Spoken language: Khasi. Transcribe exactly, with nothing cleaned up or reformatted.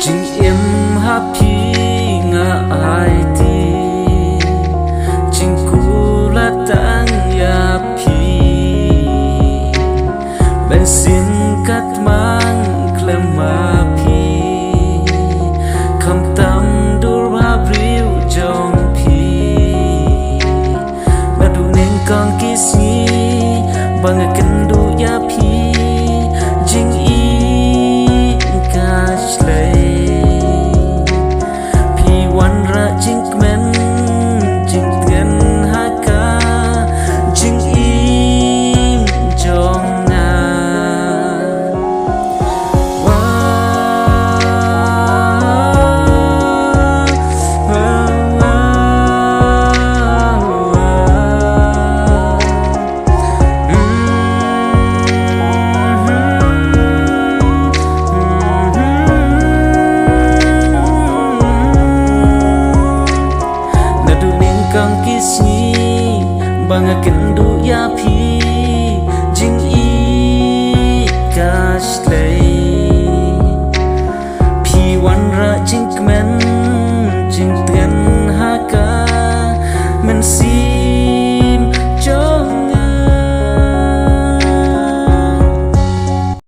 Jingim ha phi nga aiti, jingkular tang ïa phi. Bun sien katba khlem ma phi, khamtam dur ba briew jong phi. Naduh nyngkong ki sngi ba nga kynduh ïa phi, jingim ka shlei. Phi wanrah jingkmen jingtngen ha ka jingim jong nga. Naduh nyngkong ki sngi ba nga kynduh ïa phi, jingim ka shlei.